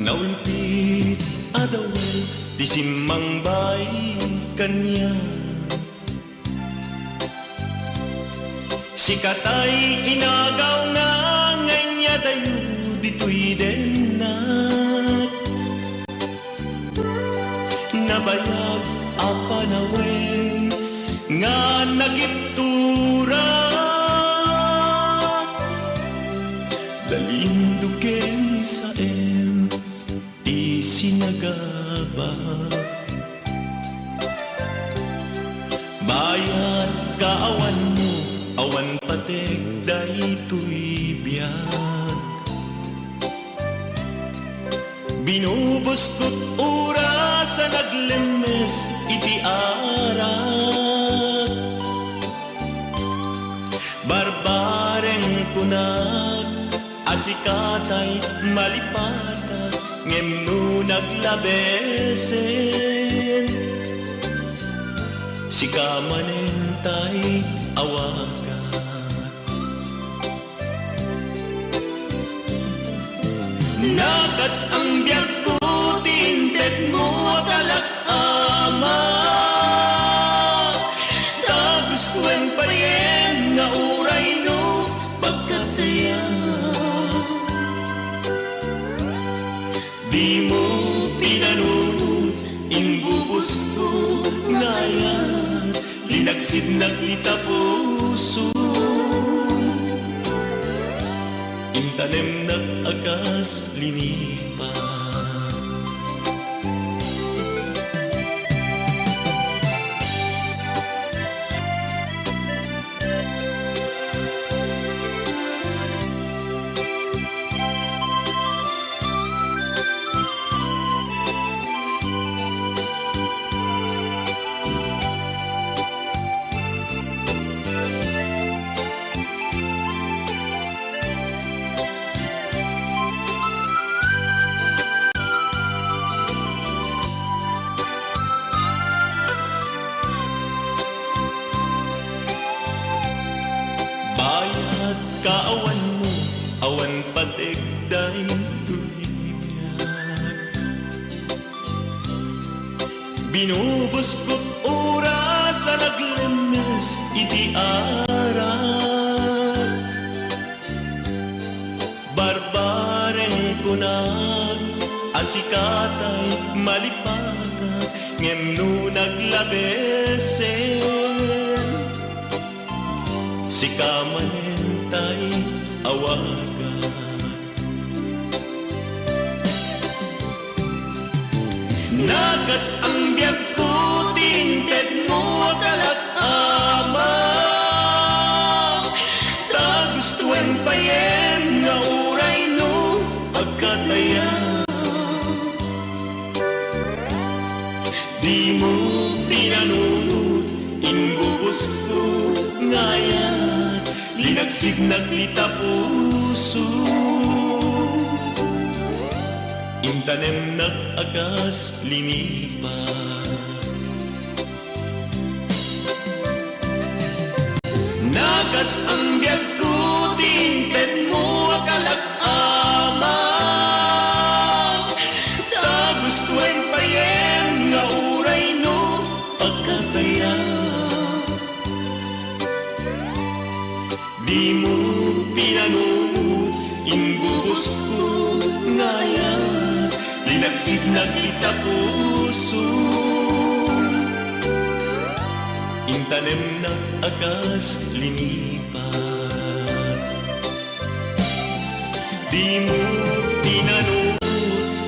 Naulpit a dawel ti simmangbay kaniak. Sika tay inagaw nga, nga inyadayo ditoy denna. Nagibtura, dalinduken saem ti sinagaba. Bayat ka awanmo, awan patek daytoy biag. Binubuskot oras a naglemmes iti arak. Barbareng kunak a sikatay malipatak, ngem no naglabesen, sika manen tay awagan. Nakas-ang biagko ti intedmo a kalak, Ama. Ta gustoen payen nga uray no pagkatayan. Dimo pinanunot, imbubusko nga ayat, linagsidnak ti tapuso. Intanemnak a kas linipa. Bayat ka awanmo, awan patek daytoy biag. Binubuskot oras a naglemmes iti arak. Barbareng kunak a sikatay malipatak, ngem no naglabesen, sika manen tay awagan. Nakas-ang biagko ti intedmo a kalak, Ama. Ta gustoen payen nga uray no pagkatayan. Dimo pinanunot, imbubusko nga ayat, linagsidnak ti tapuso. Intanemnak a kas linipa. Nakas-ang biagko ti intedmo a kalak, Ama. Ta gustoen payen nga uray no pagkatayan. Dimo pinanunot, imbubusko nga ayat, linagsidnak ti tapuso. Intanemnak a kas linipa. Dimo pinanunot,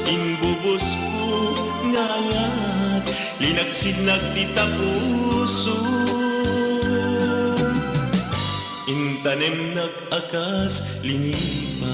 imbubusko nga ayat, linagsidnak ti tapuso. Intanemnak a kas linipa.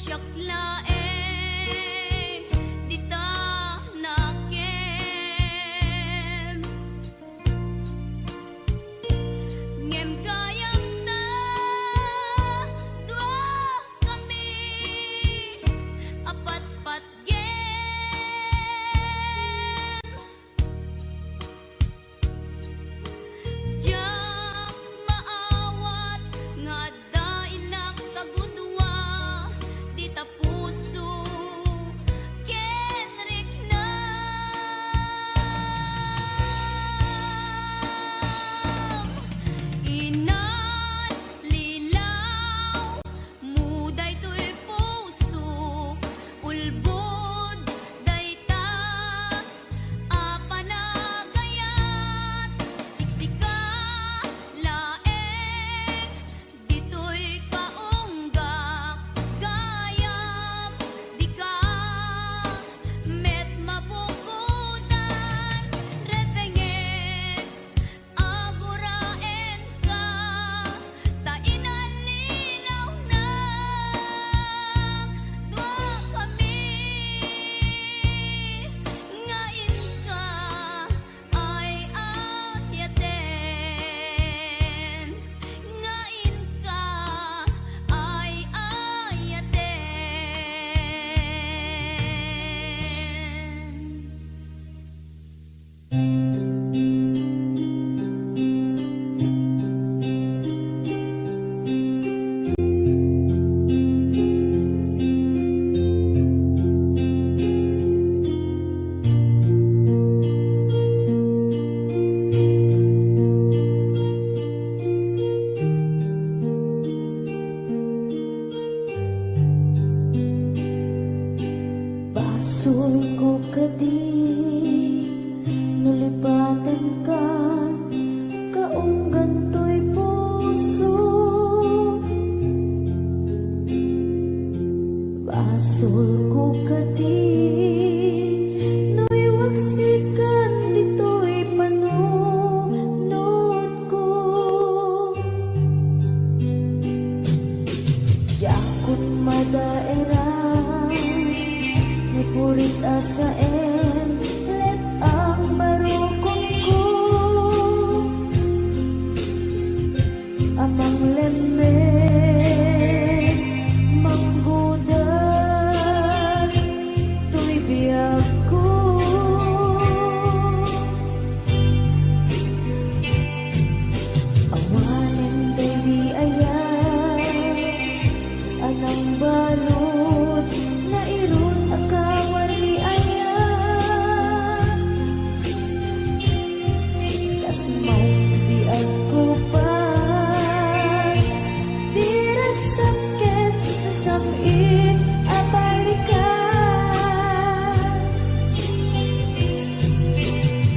Siak laeng dita nakem. Ngem gayam ta dua kami a patpatgem. Diak maawat nga adda innak kagudua dita puso ken riknam. Inadlilawmo daytoy puso, ulbod dayta a panagayat, siksika laeng ditoy kaunggak, gayam dika met mabukodan, repengek, aguraenka, ta inallilawnak dua kami nga inka ay-ayaten, nga inka ay-ayaten. Basolko kadi no lipatenkan kaunggan toy puso. Basolko kadi no iwaksikan ditoy panunotko. Diakon madaeran, ni puris a saen, let-ang barukonko. A manglemmes, manggudas, toy biagko. Awanen daydi aya a nangbalud, nairut a kawari aya. Kas maong biagko pas, di ragsakket, nasam-it a balikas.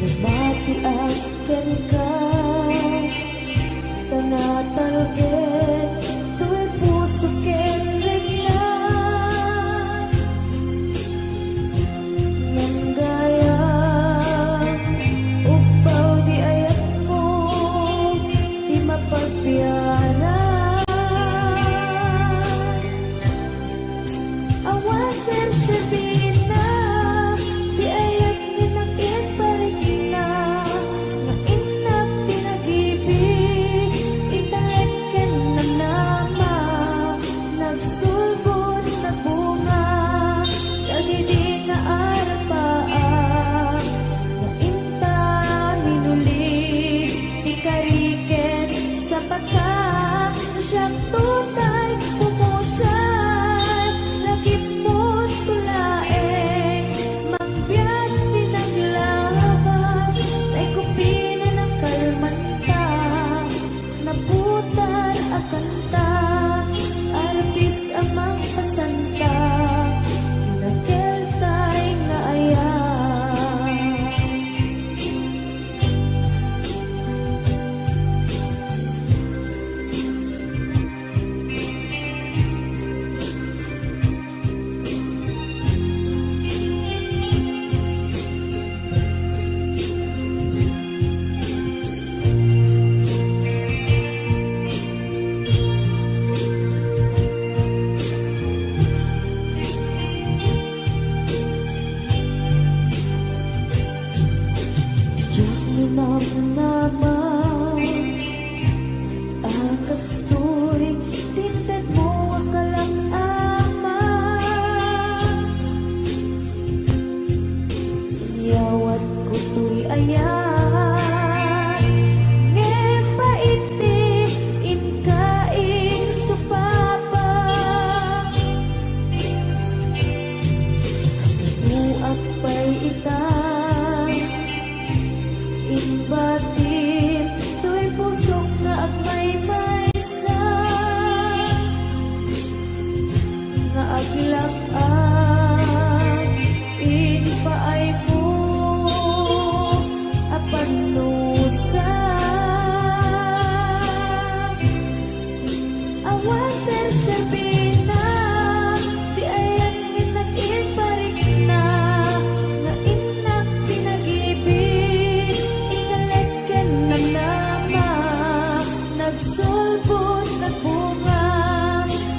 Namatiak kenka, ta natalged toy puso ken rikna. Lak-am, impaaymo a pannusa. Awan serserbina ti ayan nga innak inparikna, nga innak pinagibin, inalek ken namnama. Nagsulbod, nagbunga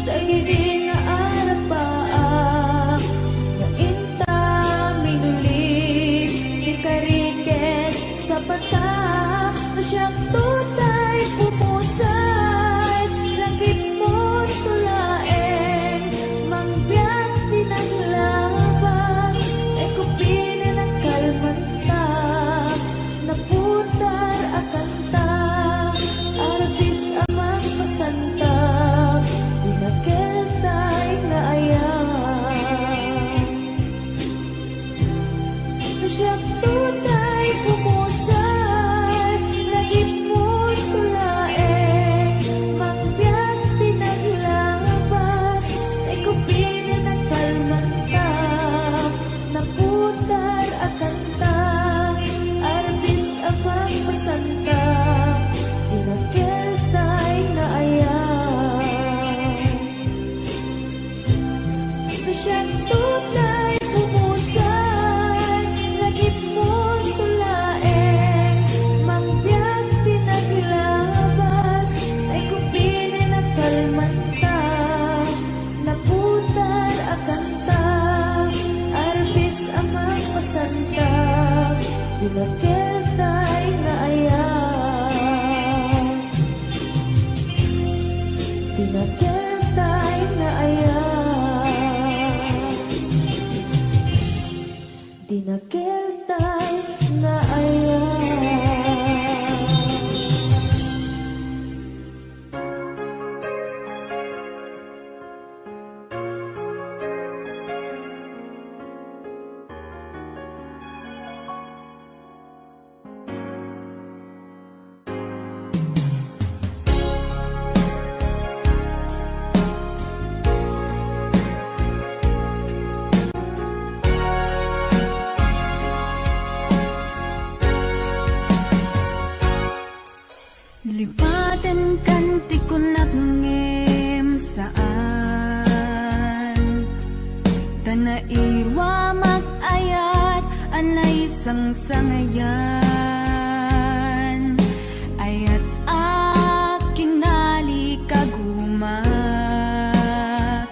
dagidi nga arapaak, nga inta minuli ti kari ken sapata. No siak tutay pumusay, lagipmo to laeng, mangbiag ti naglabas, ay kupinen a kalmanta. Naputar a kanta, arbis a mangpasanta, dinakel tay nga ayam. No siak tutay pumusay, lagipmo to laeng, mangbiag ti naglabas, ay kupinen a kalmanta. Naputar a kanta, arbis a mangpasanta, dinakel tay nga ayam. No siak tutay pumusay, lagipmo to laeng, mangbiag ti naglabas, ay kupinen a kalmanta. Naputar a kanta, arbis a mangpasanta, dinakel tay nga ayam. Dinakel tay nga ayam. Dinakel tay nga ayam. Lipatenkan ti kunak ngem saan. Ta nairuamak ayat a naisangsangayan. Ayat a kinalikagumak.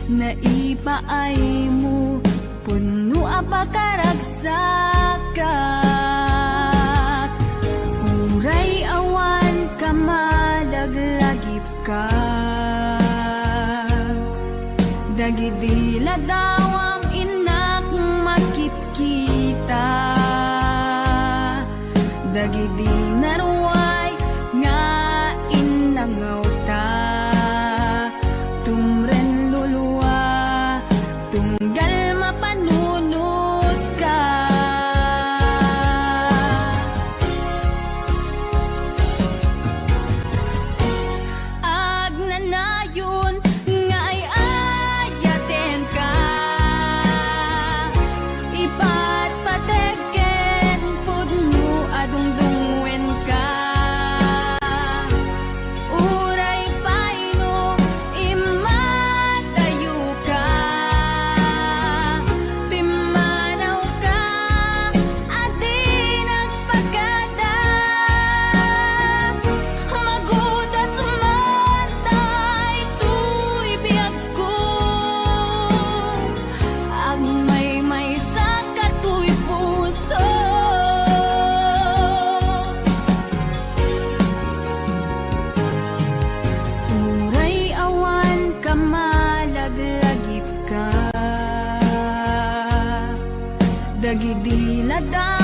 Naipaaymo, pudno a pakaragsakak. Uray awan kamalaglagipka, dagidi ladawam innak makitkita. Dagidi naruay nga innangawta, tumren lulua, tunggal mapanunotka. Agnanayon nga ay-ayatenka, ipatpateg ken pudno a dungdungngoenka. Uray pay no immadayoka, pimmanawka a di nagpakada. Magudas man daytoy biagko, agmaymaysa katoy puso. Uray awan kamalaglagipka, dagidi ladawam